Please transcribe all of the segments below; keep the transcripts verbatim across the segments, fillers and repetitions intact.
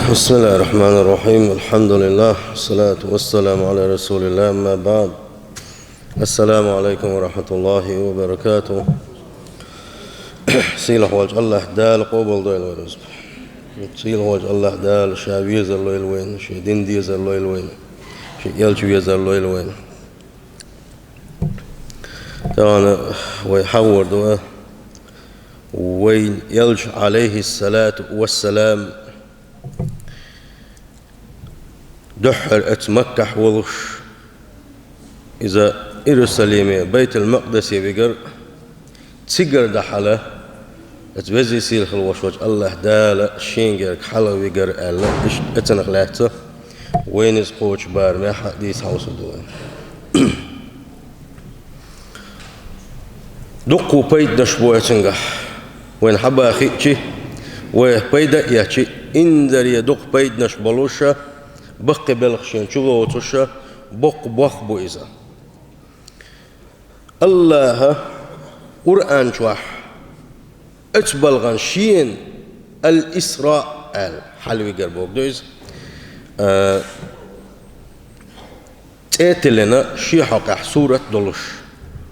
بسم الله الرحمن الرحيم. الحمد لله، والصلاة والسلام على رسول الله، أما بعد. السلام عليكم ورحمة الله وبركاته. Сийлахь волчу АллахӀ Дала къобалдойла вайн рузба. Сийлахь волчу АллахӀ Дала Ша везар лойла вайна, Шен дин дезар лойла вайна, Шен элча везар лойла вайна. Тахана вай хьахор ду вайн элча, Ӏалайхиссалату вассалам, дуьххьара оцу Маккахь волуш, иза Иерусалиме, Байтул-Макъдисе вигар, цигара дӀахьала, оцу веза-сийлахь хила волуш волчу АллахӀ Дала Шен герга хьала вигар аьлла, иштта оцунах лаьцна вайна иза кхочу барамехь дийца хьовсур ду вай. Дуккха пайданаш бу оцуьнгахь. Вайна хьаба хиъчи, вай пайда а эцчи, инзаре дукха пайданаш болуша, баккхий белхаш шена чу лоцуша, боккха бохам бу иза. АллахӀа Къуръан чохь оцу балхана Шена Ал-Исраъ аьлла хьалавигар бохург ду иза. А, цӀе тиллина, ши хьокъехь сурат а долуш,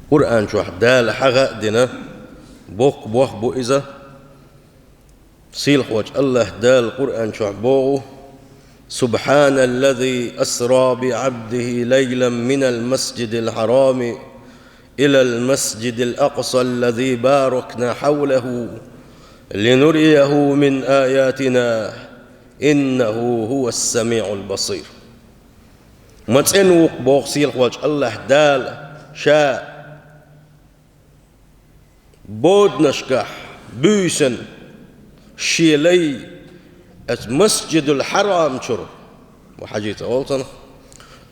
Къуръан чохь Дала хьагӀа а дина, боккха бохам бу иза. Сийлахь волчу АллахӀ Дала Къуръан чохь боху: سبحان الذي أسرى بعبده ليلا من المسجد الحرام إلى المسجد الأقصى الذي باركنا حوله لنريه من آياتنا إنه هو السميع البصير. Ма цӀена ву-кх, боху сийлахь волчу АллахӀ Дала, Ша боданашкахь буьйсанна Шен лай оцу Масжидул-Хьарам чуьра, ма хьажийца олу цунах,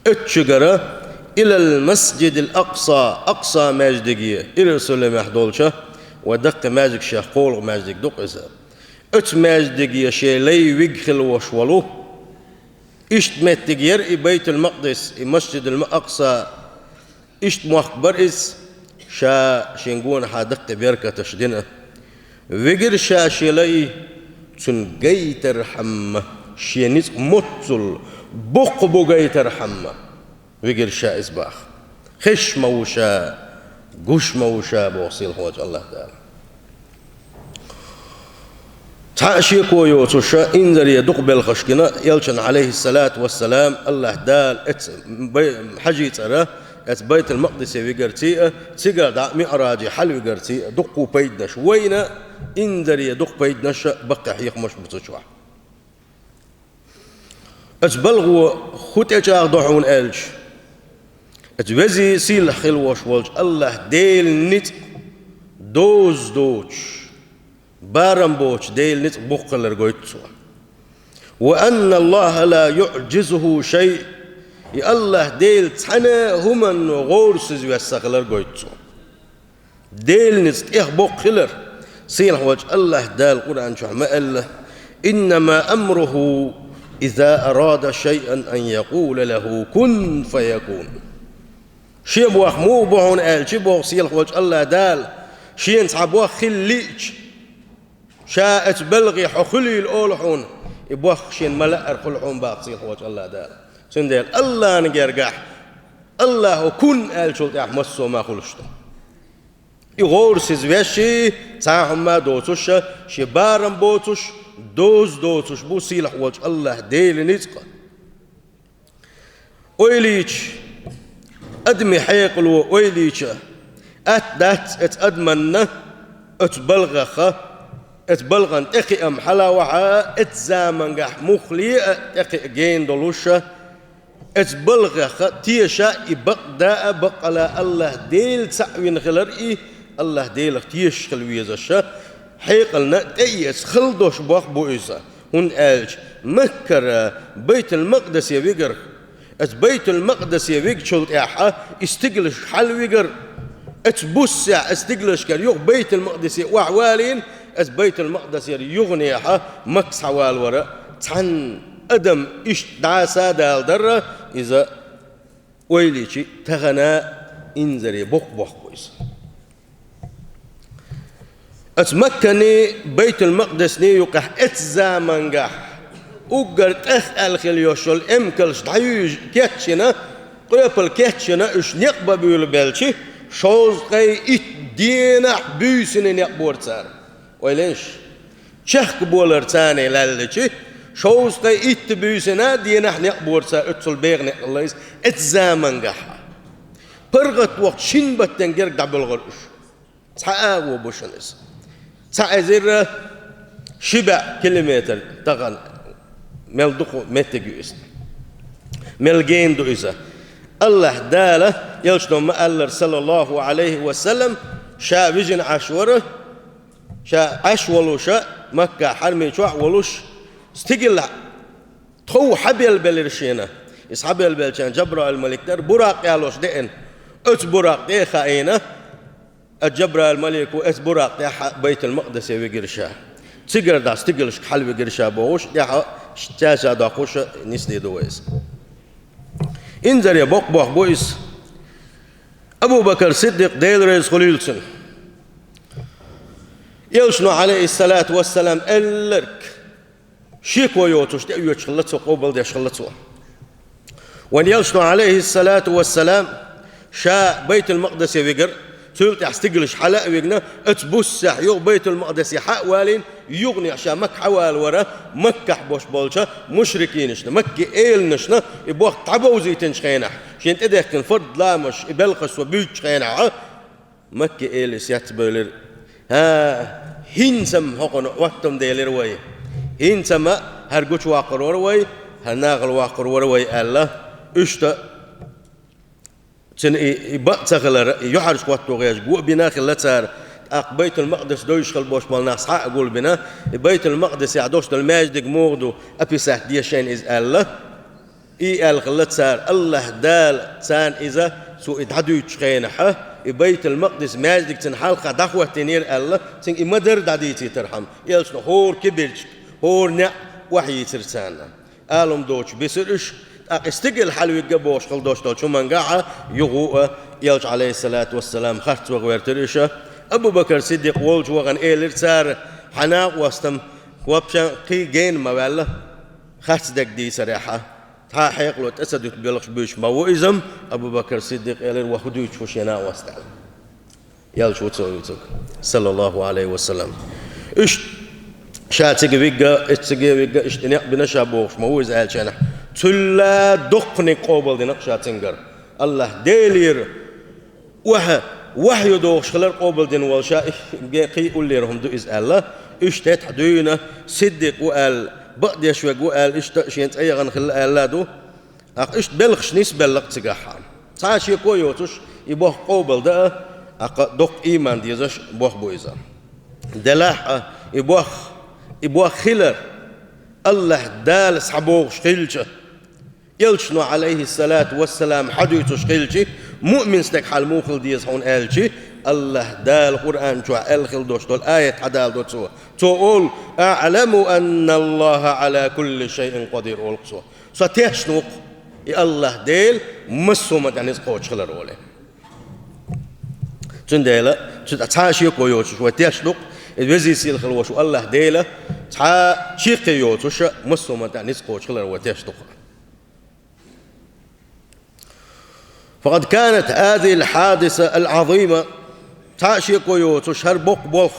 оцу чуьгара, إلى المسجد الأقصى, Акъса маьждиге, Иерусалимехь долчу, вайн даккхий маьждигашех кхоалгӀа маьждиг ду-кх иза. Оцу маьждиге Шен лай вига хила волуш волу. Иштта меттиг яра и Байтул-Макъдис, и Масжидул-Акъса. Иштта мохк бара иза, Ша Шен гонахьа даккхий беркаташ дина. Вигира Ша Шен лай, цунна гайтархьама, Шен ницкъ моццул боккха бу гайтархьама. Вигира Ша иза боху. Хезаш ма ву Ша, гуш ма ву Ша, боху сийлахь волчу АллахӀ Дала. Цхьа а шеко йоцуш, инзаре дукха белхаш гина, элчанна, Ӏалайхиссалату вассалам, АллахӀ Дала оцу бай-, хьажийцара, оцу Байтул-Макъдисе вигарций а, цигара дӀа а МиӀраже хьалавигарций а, дуккха пайданаш вайна, инзаре дукха пайданаш а, баккхий хьехамаш а бу цу чохь. Оцу балхо хӀун тӀечӀагӀдо хьуна аьлча, оцу веза-сийлахь хила волуш волчу АллахӀ Делан ницкъ доза доцуш, барам боцуш Делан ницкъ боккха хилар гойту цо. وأن الله لا يعجزه شيء, и АллахӀ Дела цхьана а хӀуманна гӀорасиз веш ца хилар гойту цо. Делан ницкъ тӀех боккха хилар. Сийлахь волчу АллахӀ Дала Къуръан чохь ма аьлла: إنما أمره إذا أراد شيئا أن يقول له كن فيكون. Шен бохам муха бу хьуна аьлча, боху сийлахь волчу АллахӀ Дала, Шена цхьа бохам хила лиъча, Ша оцу балхе хьо хуьлийла олу хьуна, и бохам Шена ма-лаъара хуьлу хьуна, боху сийлахь волчу АллахӀ Дала. Цундела АллахӀна гергахь, АллахӀо кун аьллачул тӀаьхьа массо а ма хуьлуш ду. И гӀорасиз веш, цхьа а хӀума доцуш, шен барам боцуш, доза доцуш бу сийлахь волчу АллахӀ Делан ницкъ. Ойла йича, адамийн хьекъало ойла йича, атта дац оцу адамна оцу балхах, оцу балхана тӀекхиам хьалавахьа, оцу замангахь муххале а тӀекхиа гена долуш, оцу балхах теша и бакъда а, баккъала АллахӀ Дела цхьаъ вина хилар и, АллахӀ Делах тешаш хила везаш, хьекъална тӀеэца хала долуш бохам бу иза. ХӀунда аьлча Маккара Байтул-Макъдисе вигар, оцу Байтул-Макъдисе вигачул тӀаьхьа и стиглашка хьалавигар, оцу буссехь оцу стиглашкара юха Байтул-Макъдисе охьавалийна, оцу Байтул-Макъдисера юханехьа Макка схьавалавара, цхьана адам иштта дӀаса а даладарра, иза ойла йича, тахана инзаре боккха бохам бу иза. Оцу Макканий, Байтул-Макъдисний юкъахь оцу замангахь Уггар тӀех аьлла хила йолуш йолу эмкалш дӀаюьйжа кечйина, къоьпал кечйина, уьш некъ бан буьйлабелча, шовзткъе итт денахь буьйсанна некъ бора цара. Ойла йина шу, чехка болар царна лаьллича, шовзткъе итт буьйсанна денахь некъ бора цара, оццул беха некъ хилла иза оцу замангахь. ПаргӀат вахча шина баттана герга дӀабоьлхура уьш. Цхьа агӀо бу шуна иза. Цхьа эзар ши бӀе километр тахана мел дукха меттиг ю иза. Мел гена ду иза. АллахӀ Дала, элчано ма-аллара, саллаллаху Ӏалайхи ва саллам, ша вижина Ӏаш вара, ша Ӏаш волуша, Маккахь хьарамий чохь а волуш, стигала тхов хьабелабелира шена. Иза хьабелабелча Джабраил-малик дара, Буракъ ялош деана. Оцу Буракъ тӀе а хаийна, Джабраил-малико оцу Буракъ тӀехь Байтул-Макъдисе вигира ша. Цигара дӀа стигалшка хьалавигира ша бохуш, тӀаьхьа цаьрца доккхуш нисдийр ду вай иза. Инзаре боккха бохам бу иза. Абу Бакр Сиддикъ, Дела реза хуьлийла цунна. Элчано, Ӏалайхиссалату вассалам, элларг шеко йоцуш тӀеоьцуш хилла цо, къобалдеш хилла цо. Вайн элчано, Ӏалайхиссалату вассалам, ша Байтул-Макъдисе вигира, цул тӀаьхьа стигалш хьала а вигна, оцу буьйсанна юха Байтул-Макъдисе хьа а валийна, юханехьа ша Макка хьавалавара, Маккахь болуш болчу мушрикинашна, Макки эланашна и бохам дӀабовзийтинчу хенахь, шена тӀедехкина фард ламазаш и белхаш цо буьйцучу хенахь, Макки элас яц бевлира: «ХӀа, хӀинца-м хӀокхунна хӀоттам делира вай. ХӀинца-м хӀара гучуваккхур вара вай, хӀара нахала ваккхур вара вай», — аьлла. Иштта цуьнан и, и бакъ ца хилар, и юьхьӀаьржа хӀотто гӀерташ го а бина хилла цара, тӀаккха Байтул-Макъдис девзаш хила болуш болу нах схьа а гулбина, и Байтул-Макъдисехь долуш долу маьждиг муха ду, описать де шайна иза аьлла. И аьлла хилла цара, АллахӀ Дала царна иза, цо и дӀадуьйцучу хенахь, и Байтул-Макъдис маьждиг цуьнан хьалха дӀахӀоттийнера аьлла, цуьнга и ма-дарра дӀадийцийтархьама, элчано хӀора кибарчиг, хӀора неӀ охьайийцира царна. Алам доцуш бисира уьш, тӀаккха и стигала хьалавигга бохуш хила долуш долчу хӀумангахь юха а элча, Ӏалайхиссалату вассалам, харц ваха вертира уьш. Абу Бакр Сиддикъ волчу вахана элира цара: «Хьан накъостам, вообще кхин гена ма ваьлла, харц дерг дийцарехь». Цхьа а хьекъало тӀе ца дуьту белхаш буьйцуш ма ву иза-м, Абу Бакр Сиддикъ элира: «Ва хӀун дуьйцуш ву шен накъост?» — аьлла. Элча ву цо вуьйцург, саллаллаху Ӏалайхи ва саллам. Иштта ша цига вигга, иза цига вигга, иштта некъ бина ша бохуш ма ву иза аьллачу хенахь, цул а доккханиг къобалдина ша цуьнгара. АллахӀ Делера вахь-, вахьйу дохуш хилар къобалдина волу ша, и кхин уллера хӀума ду иза аьлла, иштта хӀетахь дуьйна, Сиддикъ ву аьлла, бакъдеш верг ву аьлла, иштта а шен цӀе яхана хилла аьлла а ду. ТӀаккха иштта белхаш нисбелла-кх цигахь. Цхьа а шеко йоцуш, и бохам къобалдан а, тӀаккха доккха ийман дезаш бохам бу иза. Делахь а, и бохам, и бохам хилар, АллахӀ Дала схьабохуш хилча, элчано, Ӏалайхиссалату вассалам, хьадуьйцуш хилча, муъмин стаг хьал муха хила деза хьуна аьлча, АллахӀ Дала Къуръан чохь аьлла хила долуш долу аят хьадалдо цо. Цо олу: «АӀламу анналлахӀа Ӏала кулли шайин къадир», — олу-кх цо. Со тешна ву-кх, и АллахӀ Дела массо а хӀуманна тӀехь ницкъ кхочуш хилар олий. Цундела цу тӀехь цхьа а шеко йоцуш вай тешна ду-кх, и везий сийлахь волуш волу АллахӀ Дела цхьа а чаккхе йоцуш массо а хӀуманна тӀехь ницкъ кхочуш хилар вай тешна ду-кх. فقد كانت هذه الحادثة العظيمة, цхьа а шеко йоцуш, хӀара боккха болх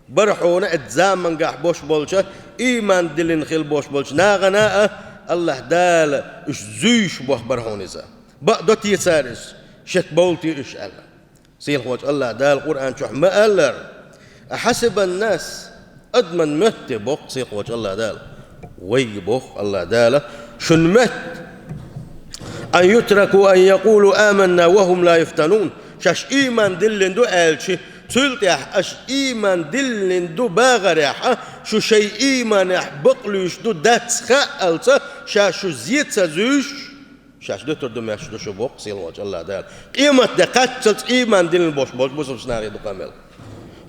бара хьуна оцу замангахь болуш болчу, ийман диллина хила болуш болчу нахана а, АллахӀ Дала уьш зуьйш бохам бара хьуна иза. Бакъдо те цара иза, шек бовла те уьш аьлла. Сийлахьчу АллахӀ Дала Къуръан чохь ма-аллара: «أحسب الناس», адаман моьтту боху сийлахьчу АллахӀ Дала. Вайга боху АллахӀ Дала: «Шуна моьтту, أن يتركوا أن يقولوا آمنا وهم لا يفتنون». Шаьш ийман диллина ду аьлча, цул тӀаьхьа аша ийман диллина ду бахарехь, шу шайн ийманехь бакълуьйш ду дац хаалца, ша шу зен ца зуьйш, шаьш дуьтур ду моьттуш ду шу боху сийлахьчу АллахӀ Дала. Къематде кхаччалц ийман диллина болуш болчу бусалба нахе ду къамел.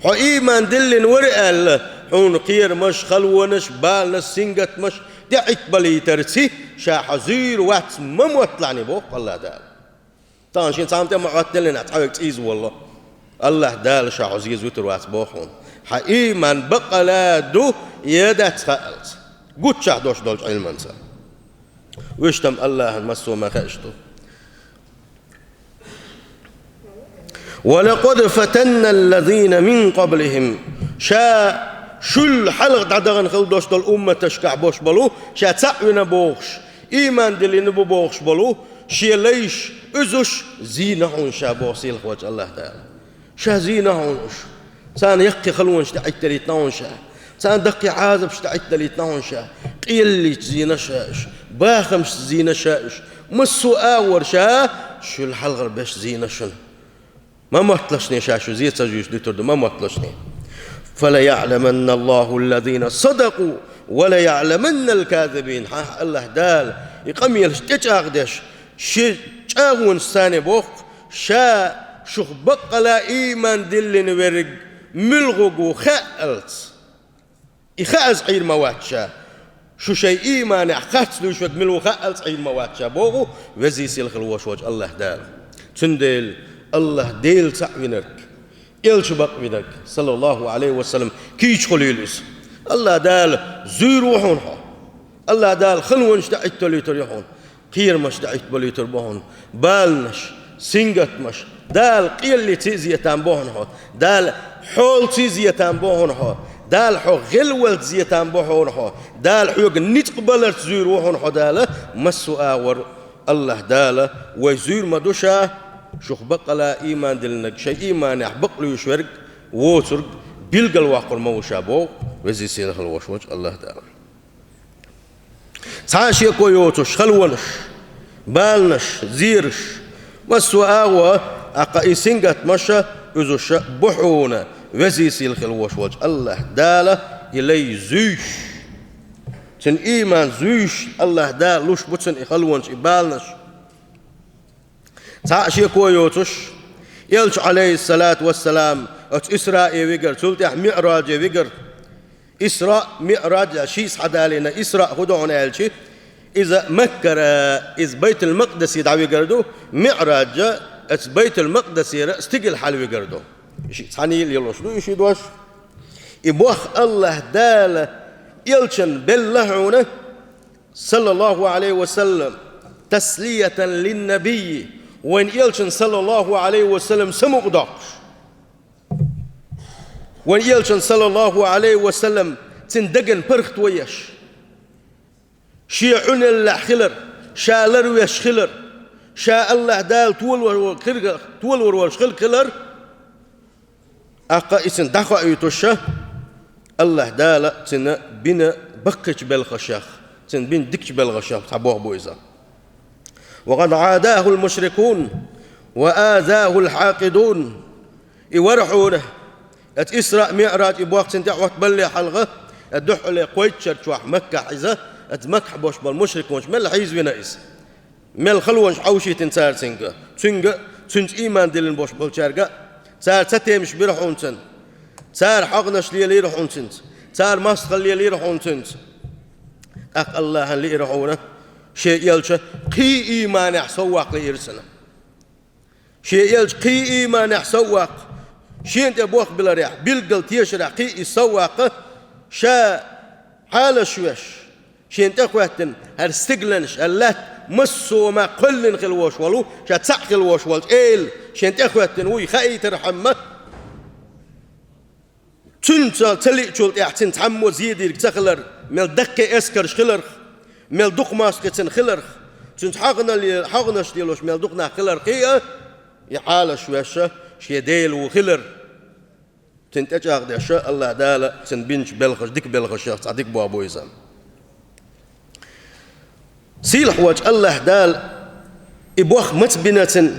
Хьо ийман диллина вара аьлла, хьуна кхерамаш, халонаш, баланаш, сингаттамаш тӀеӀиттабалийтарций, ша хьо зуьйр вац ма мотталахьаний боху АллахӀ Дала. Тахана шен цхьамма тӀе ма Ӏоттаделлина, цхьа верг цӀийза волло. АллахӀ Дала ша хьо зен вуьтур вац боху хьуна. Хьан ийман бакъала ду я дац хаалца. гуччахь дош долчу Ӏилманца. Уьш там Аллахьан массо а ма хаьаш ду. «ولقد فتنا الذين من قبلهم». Ша шул хьалха дӀадахана хила дош долу умматашкахь бош болу, ша цхьаъ вина бохуш, ийман диллина бу бохуш болу, шен лайш, уьзуш зийна хьуна ша боху сийлахь волчу Аллахь Дала. Ша зийна хьуна уьш. Царна яккхий халонаш тӀеӀитталийтина хьуна ша. Царна даккхий Ӏазапаш тӀеӀитталийтина хьуна ша. Къеллича зийна ша уьш. Бахамаш зийна ша уьш. Массо а агӀор ша шул хьалхара беш зийна шуна. Ма мотталаш шуна ша шу зе ца жуьйш дуьтур ду, ма мотталаш шуна. «فليعلمن الله الذين صدقوا وليعلمن الكاذبين». Хьан Аллахь Дала, и къамелаш тӀечӀагӀдеш, шен чӀагӀонаш царна боху, ша шух баккъала ийман диллина верг муьлхарг ву хаьалц. И хаьаза Ӏийр ма вац ша. Шу шайн ийманехь харц дуьйш верг мила ву хаьалц Ӏийр ма вац ша, боху везий сийлахь хила вош волчу Аллахь Дала. Цундела Аллахь Дела цхьаъ винарг, элча бакъ винарг, саллаллаху Ӏалайхи ва саллам, кийча хуьлийла иза. Аллахь Дала зуьйр ву хьуна хьо. Аллахь Дала халонаш тӀеӀитталуьйтур ю хьуна. Кхерамаш тӀеӀиттабалуьйтур бу хьуна, баланаш, сингаттамаш, Дала къеллица а зе там бу хьуна хьо, Дала хьолаца а зе там бу хьуна хьо, Дала хьо гӀелвалца зе там бу хьуна хьо, Дала хьоьга ницкъ баларца зуьйр ву хьуна хьо Дала, массо а агӀор Аллахь Дала вай зуьйр ма ду ша, шух баккъала ийман диллинарг, шайн ийманехь бакълуьйш верг, воцург билгалвоккхур ма ву ша боху везий сийлахь хила вош волчу Аллахь Дала. Цхьа а шеко йоцуш, халонаш, баланаш, зераш, массо а агӀо, тӀаккха и сингаттамаша, уьзуша бу хьуна везий сийлахь хила вош волчу Аллахь Дала и лай зуьйш. Цуьнан ийман зуьйш Аллахь Дала луш бу цуьнан и халонаш, и баланаш. Цхьа а шеко йоцуш, элча, Ӏалайхиссалату вассалам, оцу Исраъе вигар, цул тӀаьхьа МиӀраже вигар. Исраъ, МиӀраж, ши схьадалийна, Исраъ хӀун ду хьуна аьлча, иза Маккара, иза Байтул-Макъдисе дӀавигар ду, МиӀраж, оцу Байтул-Макъдисера стигала хьалавигар ду. И шиъ цхьаьна а лелош ду и ши дош. И боху Аллахь Дала элчанна белла хьуна, саллаллаху Ӏалайхи ва саллам, таслиятан линнабий, вайн элчанна, саллаллаху Ӏалайхи ва саллам, самукъадоккхуш. Вайн элчанна, саллаллаху Ӏалайхи ва саллам, цуьнан деган паргӀато еш. Шен Ӏуналлехь хилар, ша ларвеш хилар, ша Аллахь Дала толавар-, хир-, толавар волуш хилла хилар. ТӀаккха и цуьнан дӀахоуьйтуша, Аллахь Дала цуьнан бина баккхийчу белхашех, цуьнан бина дикачу белхашех цхьа боху бу иза. «وقد عاداه المشركون وآذاه الحاقدون». И вара хьуна, оцу Исраъ, МиӀраж и боху цуьнан тӀе Ӏоттабалле хьалха, оцу дуьххьале кхойтта шарчохь Маккахь иза, оцу Маккахь бош болу мушрикунаш мел хьийзавина иза. Мел халонаш хьовшийтина цара цуьнга, цуьнга, цуьнца ийман диллина бош болчаьрга, цара цатемаш бира хьуна цуьнан, цара хьагӀнаш лелийра хьуна цуьнца, цара мостагӀалла лелийра хьуна цуьнца. ТӀаккха Аллахьан лиира хьуна, шен элча кхин ийманехь совваккха лиира цунна. Шен элча кхин ийманехь совваккха, шена тӀе бохбиларехь, билггал тешарехь кхин и совваккха, ша хьалаш веш, шена тӀе хӀоьттина хӀара стигланаш, хӀара лаьтта массо а ма кхоьллина хила вош волу, ша цхьаъ хила вош волчу эла, шена тӀе хӀоьттина вуй хаийтархьама, цуьнца ца лиъчул тӀаьхьа цуьнан цхьаммо зе дийриг ца хилар, мел даккхий эскарш хиларх, мел дукха мостагӀий цуьнан хиларх, цуьнца хьагӀнал-, хьагӀнаш лелош мел дукха нах хиларх а, и хьалаш веша шен Дела ву хилар. Цуьнан тӀечӀагӀдеша Аллахь Дала цуьнан бинчу белхаш, дика белхашех цхьа дика боху бу иза. Сийлахь волчу Аллахь Дала и боху маца бина цуьнан,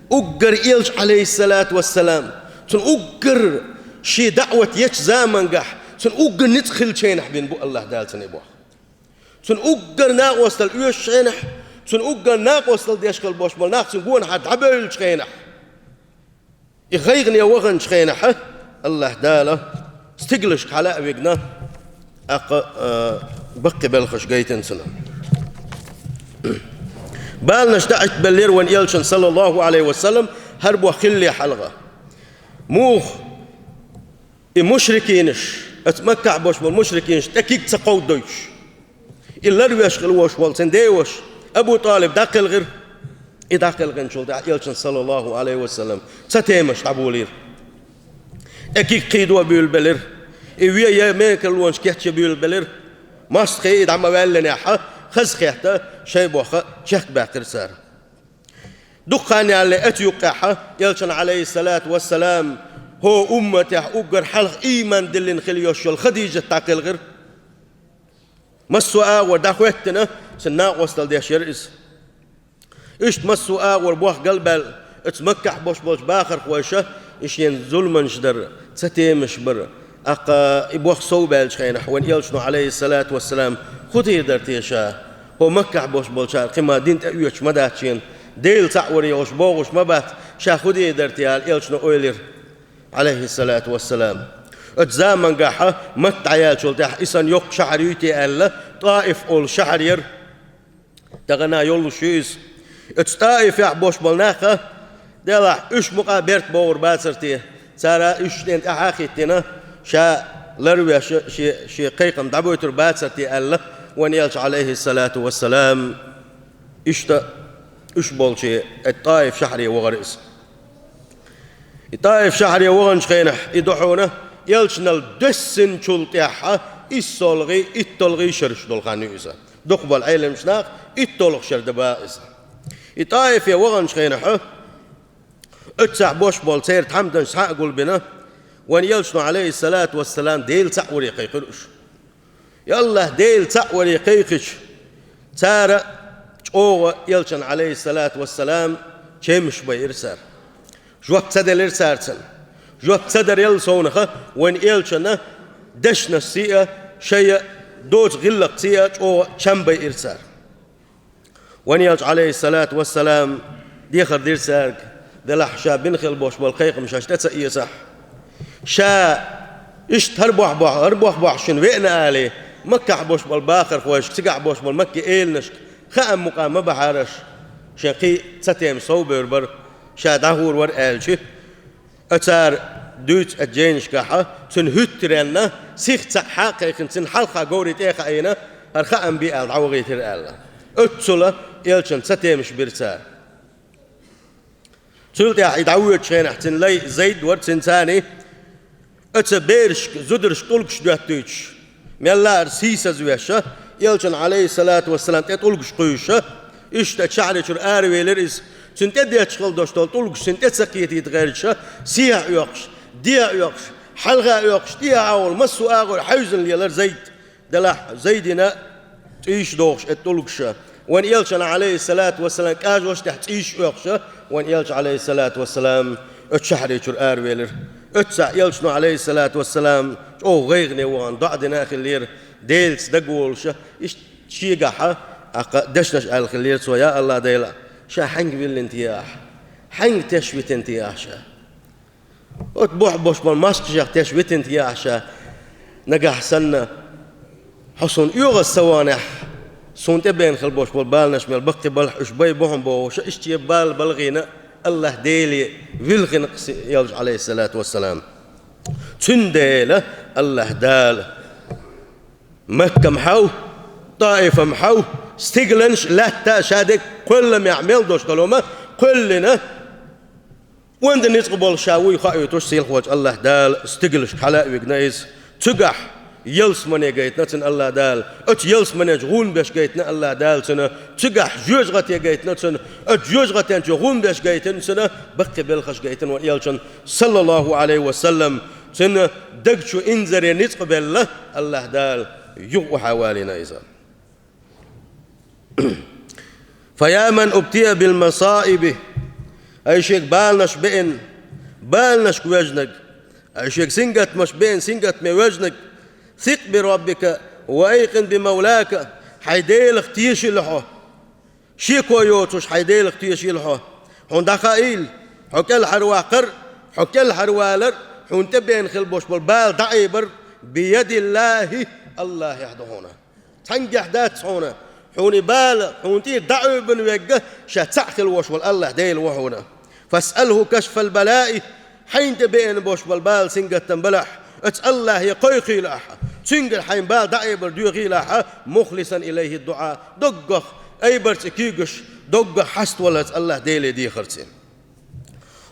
уггар элча, Ӏалайхиссалату вассалам, цуьнан уггар шен даӀват ечу замангахь, цуьнан уггар ницкъ хиллачу хенахь бина бу Аллахь Дала цуьнан и боху. Цуьнан уггар накъосталла оьшучу хенахь, цуьнан уггар накъосталла деш хила бош болу нах цуьнан гонахьа дӀабевллачу хенахь. И гӀайгӀане ваханчу хенахь Аллахь Дала стиглашка хьала а вигна, тӀаккха, а, баккхий белхаш гайтина цунна. Баланаш даӀиттабеллера вайн элчан, саллаллаху Ӏалайхи ва саллам, хӀара боху хилле хьалха. Муха и мушрикинаш, оцу Маккахь бош болу мушрикинаш тӀе киг ца кховдойтуш. И ларвеш хила волаш волу цуьнан деваша Абу ТӀалиб дӀакхелхира. И дӀакхелхинчул тӀаьхьа элчанна, саллаллаху Ӏалайхи ва саллам, цатемаш дӀаболийра. ТӀе куьг кхийдо буьйлабелира. И вен я мекарлонаш кечъян буьйлабелира. МостагӀий и дӀа ма ваьллинехь, хазахетта, шайн бохам чекхбаьккхира цара. Дукха хан ялале оцу юккъехь элчанна, Ӏалайхиссалату вассалам, хӀокху умматехь уггар хьалха ийман диллина хила йолуш йолу Хадижат дӀакхелхира. Массо а агӀор дӀахӀоьттина, цуьнан накъосталла деш яра иза. Иштта массо а агӀор бохам галбаьлла, оцу Маккахь болуш болчу бахархоша и шена зуламаш дар, цатемаш бар. ТӀаккха и бохам сов баьллачу хенахь, вайн элчано, Ӏалайхиссалату вассалам, хӀун дийр дара те ша? ХӀокху Маккахь болуш болчара кхин ма дин тӀе оьцуш ма дац шена, Дела цхьаъ варе йолуш богӀуш ма бац, ша хӀун дийр дара те аьлла, элчано ойла йира, Ӏалайхиссалату вассалам. Оцу замангахь, Макка дӀаяьллачул тӀаьхьа, и санна йоккха шахьар юй те аьлла, ТӀаиф олу шахьар яра. Тахана йолуш ю иза. Оцу ТӀаифехь болуш болу нах, делахь, уьш мукъа берт богӀур бацара те? Цара уьш шена тӀаьхьа а хӀиттина, ша ларвеш, шен, шен кхайкхам дӀабойтур бацара те аьлла, вайн элча, Ӏалайхиссалату вассалам. Иштта уьш болчу оцу ТӀаиф шахьаре вахара иза. И ТӀаиф шахьаре ваханчу хенахь, и ду хьуна, элчанал доьссинчул тӀаьхьа иссолгӀий, иттолгӀий шераш долу хан ю иза. Дукхахболу Ӏеламчу наха иттолгӀа шер дан баха иза. И ТӀаифе ваханчу хенахь, оццахь болуш болу церан тхьамданаш схьа а гулбина, вайн элчано, Ӏалайхиссалату вассалам, Дела цхьаъ варе кхайкхира уьш. Я АллахӀ, Дела цхьаъ варе кхайкхича, цара чӀогӀа элчанна, Ӏалайхиссалату вассалам, чемаш байира цара. Жоп ца делира цара цунна. Жоп ца дарал совнаха, вайн элчанна дешнашций а, шайн доцу гӀиллакхций а чӀогӀа чам байира цара. Вайн элча, Ӏалайхиссалату вассалам, дехар дира цаьрга, делахь ша бина хила болуш болу кхайкхам шаьш тӀе ца эцахь. Ша иштта хӀара бохь-бохь, хӀара бохь-бохь шуна веана алий, Маккахь болуш болу бахархошка, цигахь болуш болу Маккин эланашка хаам мукъа ма бахьара аш, шайн кхин цатема сов бевр бара, ша дӀахӀур вара аьлча. Оцара дуьйцу оцу жайнашкахь, цуьнан хӀуьттаренна сих цхьаъ хьа а кхайкхина, цуьнан хьалха говрий тӀе а хаийна, хӀара хаам бе аьлла дӀавахийтира аьлла. Оццула элчанна цатемаш бира цара. Цул тӀаьхьа и дӀавоьдучу хенахь цуьнан лай Зайд вара, цуьнан царний оцу берашка, зударшка тӀулгаш доьттуьйтуш, мел лаара сийсазвеш, элчанна, Ӏалайхиссалату вассалам, тӀе тӀулгаш кхуьйсуш, иштта шахьарчуьра аравелира иза. Цуьнан тӀе детташ хила долуш долу тӀулгаш цуьнан тӀе ца кхетийта гӀерташ, сехьа оькхуш, дехьа оькхуш, хьалха оькхуш, тӀехьа а волу массо а агӀор хьаьвзина лелара Зайд. Делахь Зайдина цӀийш дохуш оцу тӀулгаша. Вайн элчанна, Ӏалайхиссалату вассалам, кӀажош тӀехь цӀийш оькхуша, вайн элча, Ӏалайхиссалату вассалам, оцу шахьарчуьра аравелира. Оццахь элчано, Ӏалайхиссалату вассалам, чӀогӀа гӀайгӀане вахана, доӀа дина а хиллера, Делаца дагаволуша, иштта шегахь, тӀаккха дешнаш аьлла хиллера цо: «Я АллахӀ Дела, ша хьаьнга виллина те ахь? Хьаьнга теш витина те ахь ша?» Оцу бохь-бохь болу маскъашех теш витина те ахь ша, нагахь санна хьо суна оьгӀаз ца ваханехь, суна тӀе беана хила болуш болу баланаш мел баккхий балхьа уьш бай бу хьуна бохуша, иштта шен бала балхийна АллахӀ Деле вилхина кхин элча, Ӏалайхиссалату вассалам. Цундела АллахӀ Дала Маккам хьов, ТӀаифам хьов, стигланаш, лаьтта а, ша дерг кхоьлламехь мел долуш долу хӀума кхоьллина, онда ницкъ болуш ша вуй хоуьйтуш сийлахьчу АллахӀ Дала стиглашка хьала а вигна иза. Цигахь ялсамане гайтина цунна АллахӀ Дала. Оцу ялсаманечу гӀун беш гайтина АллахӀ Дала цунна. Цигахь жоьжахате гайтина цунна. Оцу жоьжахатен чу гӀун беш гайтина цунна. Баккхий белхаш гайтина вайн элчанна, саллаллаху Ӏалайхи ва саллам. Цуьнан даг чу инзаре ницкъ белла, АллахӀ Дала юха охьавалийна иза. «Фа я ман убтилия бил масаиби», ай шега баланаш беана, баланашка вежнаг, ай шега сингаттамаш беана, сингаттаме вежнаг, «сикъ би Раббика ва айкъин би Мавлака», хьайн Делах тешийла хьо. Шеко йоцуш хьайн Делах тешийла хьо. Хьуна дӀахаийла, хьо кӀелхьарваккхар а, хьо кӀелхьарвалар а, хьуна тӀе беана хила болуш болу бала дӀаайбар а, «би ядиллахи», АллахӀехь ду хьуна. Цхьаьнггехь дац хьуна. Хьуна и бала, хьуна тӀера дӀаайбина верг а ша цхьаъ хила волуш волу АллахӀ Дела ву хьуна. «ФасъалхӀу кашфал балаи», хьайна тӀе беана болуш болу бала, сингаттам балахь, оцу АллахӀе кхойкхийла ахьа. Цуьнгара хьайн бала дӀаайбар доьхийла хьо, مخلصا إليه الدعاء, доггах айбарца куьйгаш, доггах хьаставаларца АллахӀ Деле дехарца.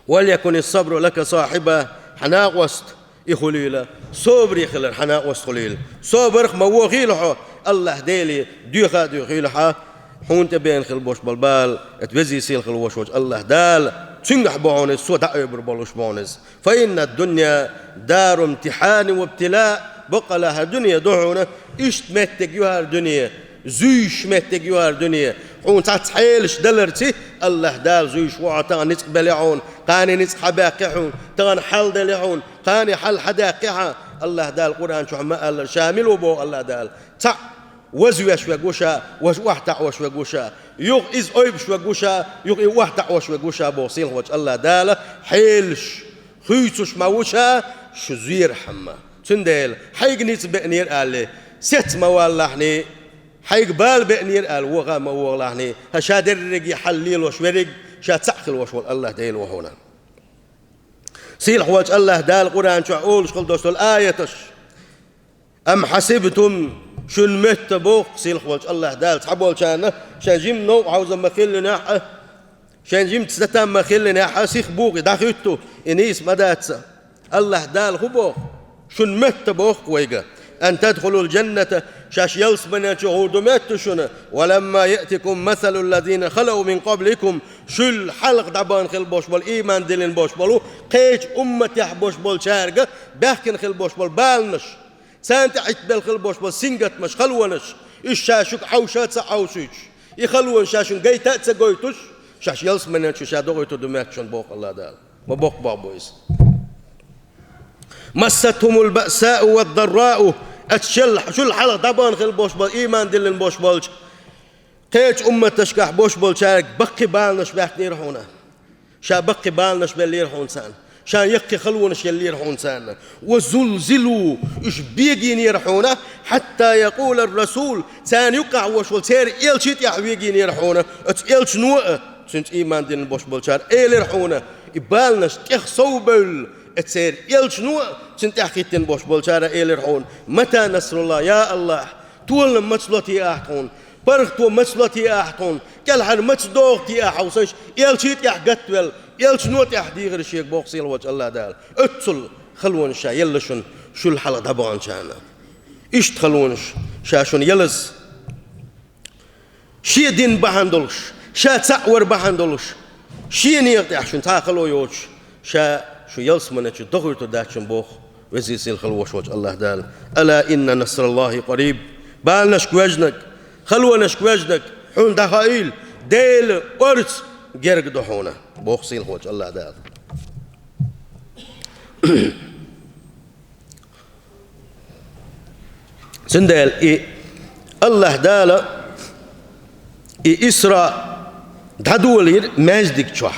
وليكن الصبر لك صاحبا, хьан накъост и хуьлийла, собаре хилар хьан накъост хуьлийла. Собарах ма вохийла хьо, АллахӀ Деле доьха а доьхийла хьо, хьуна тӀебеана хила болуш болу бала, эта везий сийлахь хила волуш волчу АллахӀ Дала, цуьнгахь бу хьуна иза, цо дӀаайбар болуш бу хьуна иза. فإن الدنيا دار امتحان وابتلاء, баккъалла хӀара дуьне ду хьуна, иштта меттиг ю хӀара дуьне, зуьйш меттиг ю хӀара дуьне. Хьуна цхьацца хьелаш даларца АллахӀ Дала зуьйш ву хьо, тахана ницкъ белахь хьуна, кхане ницкъ хьабаьккхи хьуна, тахана хьал далахь хьуна, кхане хьал хьадаьккхи хьан. АллахӀ Дала Къуръан чохь ма-аллара, Ша мила ву боху АллахӀ Дала, цхьаъ вазвеш верг ву Ша, важа охьатаӀош верг ву Ша, юха иза ойбуш верг ву Ша, юха и охьатаӀош верг ву Ша боху сийлахь волчу АллахӀ Дала, хьелаш хуьйцуш ма ву Ша шу зуьйрхьама. Цундела хьайга ницкъ беанера аьлла, сецца ма валалахьний, хьайга бала беанера аьлла, воха а ма вогӀалахьний, хӀара Ша дерриге хьал лелош верриг Ша цхьаъ хила волуш волу АллахӀ Дела ву хьуна. Сийлахь волчу АллахӀ Дала Къуръан чохь олуш хила долуш долу аяташ: أم حسبتم, шуна моьтту боху сийлахь волчу АллахӀ Дала цхьаболчарна, шайн жима новкъа хьовзам ма хиллинехь а, шайн жимца затам ма хиллинехь а, сих бухий дӀахуьтту, и нийса ма дац. АллахӀ Дала хӀун боху? Шуна моьтту боху вайга: أن تدخلوا الجنة, шаьш ялсаманин чу гӀур ду моьтту шуна, ولما يأتكم مثل الذين خلوا من قبلكم, шул хьалха дӀабахана хила болуш болу, ийман диллина болуш болу, кхечу умматехь болуш болчаьрга баьхкина хила болуш болу баланаш, царна тӀехь итт белла хила болуш болу сингаттамаш, халонаш, уьш ша шуьга хьовша а ца хьовсуьйтуш, и халонаш ша шуна гайта а ца гойтуш, шаьш ялсаманин чу ша дохуьйтур ду моьтту шуна боху АллахӀ Дала. Ма боккха боху бу иза. مستهم البأساء والضراء, аьлча шел-, шул хьалха дӀабахана хила болуш болу, ийман диллина болуш болчу кхечу умматашкахь болуш болчаьрга баккхий баланаш баьхкинера хьуна. Ша баккхий баланаш беллера хьуна царна. Ша яккхий халонаш еллера хьуна царна. وزلزلوا, уьш бегийнера хьуна, حتى يقول الرسول, царна юккъехь волуш волу церан элча тӀехь вегийнера хьуна, оцу элчано а, цуьнца ийман дина болуш болчара элира хьуна, и баланаш тӀех сов бевлла, и церан элчано а, цуьнан тӀаьхьахӀиттина болуш болчара элира хьуна: متى نصر الله, я АллахӀ, толам маца ло те ахьа тхуна, паргӀато маца ло те ахьа тхуна, кӀелхьара маца догӀу те ахьа хьовсуш, элча тӀехь гатвелла, элчано тӀехь дийгӀира шега боху сийлахь волчу АллахӀ Дала. Оццул халонаш ша елла шуна, шул хьалха дӀабаханчарна. Иштта халонаш ша шуна елаза. Шен дин бахьана долуш, ша цхьаъ вар бахьана долуш, шен некъа тӀехь шуна цхьа а хало йоцуш, ша шу ялсаманин чу дохуьйтур дац шуна боху везий сийлахь хила волуш волчу АллахӀ Дала. ألا إن نصر الله قريب. Баланашка вежнаг, халонашка вежнаг, хьуна дӀахаийла, Делан орца герга ду хьуна боху сийлахь волчу АллахӀ Дала. Цундела и АллахӀ Дала и Исра дӀадолийра маьждиг чохь.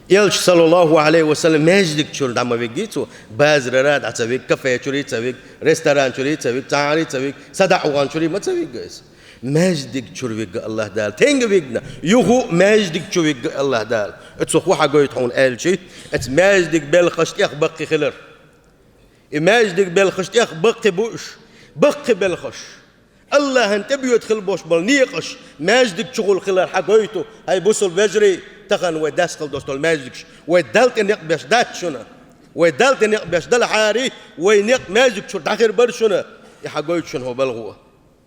Элча, саллаллаху Ӏалайхи ва саллам, маьждиг чуьра дӀа ма вигий цо, базарара дӀа ца вига, кафе чуьра ца вига, ресторан чуьра ца вига, цхьаьна ца вига, садаӀа вахана чуьра ма ца вига иза. Маьждиг чуьра вигга АллахӀ Дала. Тенга вигна, юха а маьждиг чу вигга АллахӀ Дала. Оцо хӀун хьагойту хьуна аьлчи, оцу маьждиг белхаш тӀех баккхий хилар. И маьждиг белхаш тӀех баккхий бу уьш, баккхий белхаш. АллахӀан тӀебоьду хила болуш болу некъаш маьждиг чухула хилар хьагойту, хӀай бусалба вежарий, тахана вай даьсса хила долуш долу маьждигаш, вай Далла тӀе некъ беш дац шуна. Вай Далла тӀе некъ беш далахьарий, вай некъ маьждиг чуьра дӀахир бара шуна, и хьагойту шуна хӀо балгӀо.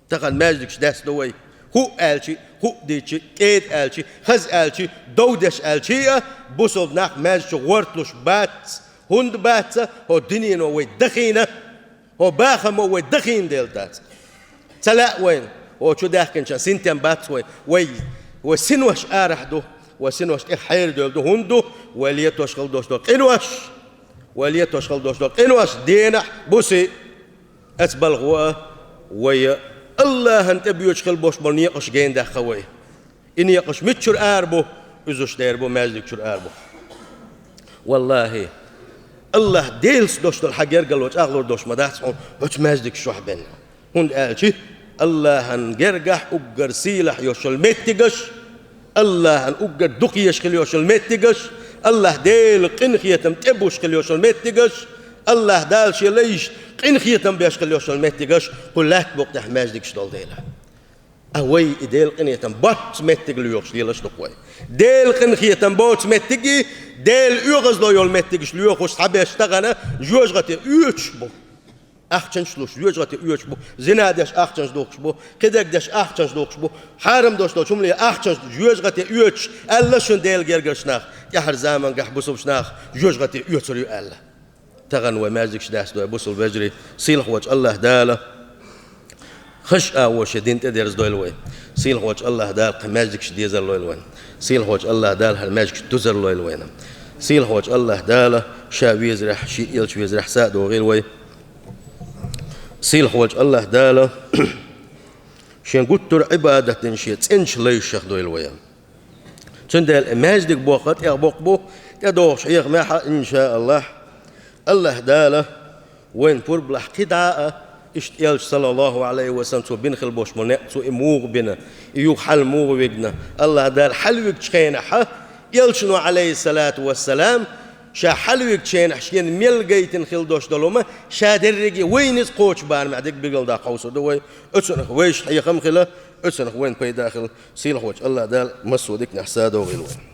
Тахана маьждигаш даьсса ду вай. ХӀуъа аьлчи, хӀуъа дийчи, кӀеда аьлчи, хаза аьлчи, дов деш аьлчи а, бусалба нах маьждиг чу гӀорталуш бац. ХӀунда бац? ХӀо дуьнено вай дахийна, хӀо бахамо вай дахийна дела дац. Ца лаьа вайна, хӀо чу даьхкинчан синтем бац вай, вай, вай синош арахь ду, вай синош тӀех хьерадевлла ду, хӀунда ду, вай летош хила долуш долу къинош, вай летош хила долуш долу къинош денахь, буси, оцу балгӀо а, вай а АллахӀан тӀебоьдуш хила болуш болу некъаш гендаьккха вай. И некъаш миччуьра ара бу? Уьзуш дер бу, маьждиг чуьра ара бу. ВаллахӀи, АллахӀ Делаца долуш долу хьан гергарло чӀагӀлур долуш ма дац хьуна оцу маьждигаш чохь бен. ХӀунда аьлчи АллахӀан гергахь уггар сийлахь йолуш йолу меттигаш, АллахӀан уггар дукха езаш хила йолуш йолу меттигаш, АллахӀ Делан къинхетам тӀебуш хила йолуш йолу меттигаш, АллахӀ Дала шен лайш къинхетам беш хила йиш йолу меттигаш кху лаьтта букъа тӀехь маьждигаш долу дела. А вай и Делан къинхетам боццу меттиг лоьхуш лелаш ду-кх вай. Делан къинхетам боцу меттиге, Делан оьгӀазло йолу меттигаш лоьхуш схьабеш тахана жоьжахате оьцуш бу. Ахчанаш луш, жоьжахате оьцуш бу. Зина деш ахчанаш духкуш бу. Кхидерг деш ахчанаш духкуш бу. Хьарам долуш долчу хӀумане ахчанаш жоьжахате оьцуш, аьлла шуна Делан гергарчу наха, тӀаьхьара заманахь бусулбачу наха жоьжахате оьцур ю аьлла. Тахана вай маьждигаш даьстадой, бусулба вежарий, сийлахьчу АллахӀ Дала хаза а вай шен дин тӀедерзадойла вай. Сийлахьчу АллахӀ Дала кхин маьждигаш дезар лойла вайна. Сийлахьчу АллахӀ Дала хӀара маьждигаш дузар лойла вайна. Сийлахьчу АллахӀ Дала Ша везарехь, Шен элча везарехь са а догӀийла вай. Сийлахьчу АллахӀ Дала Шен гуттар а Ӏибадат дина Шен цӀеначу лайшах дойла вай. Цундела и маьждиг бохург тӀех боккха бу, тӀедогӀуш хьехамехь а, иншааллахӀ, АллахӀ Дала вайна пурба лахь кхидӀа а, иштта элча, саллаллахӀу Ӏалайхи ва саллам, цо бина хила болуш болу некъ, цо и муха бина, и юха хьал муха вигна, АллахӀ Дала хьалвигчу хенахь а, элчано, Ӏалайхиссалату вассалам, ша хьалвигчу хенахь шена мел гайтина хила долуш долу хӀума, ша дерриге а вайна иза кхочу барамехь дерг билгалдаккха хьовсур ду вай, оцунах вайша хьехам хила, оцунах вайна пайда хила, сийлахьчу АллахӀ Дала массо а диканехь са а догӀийла вай.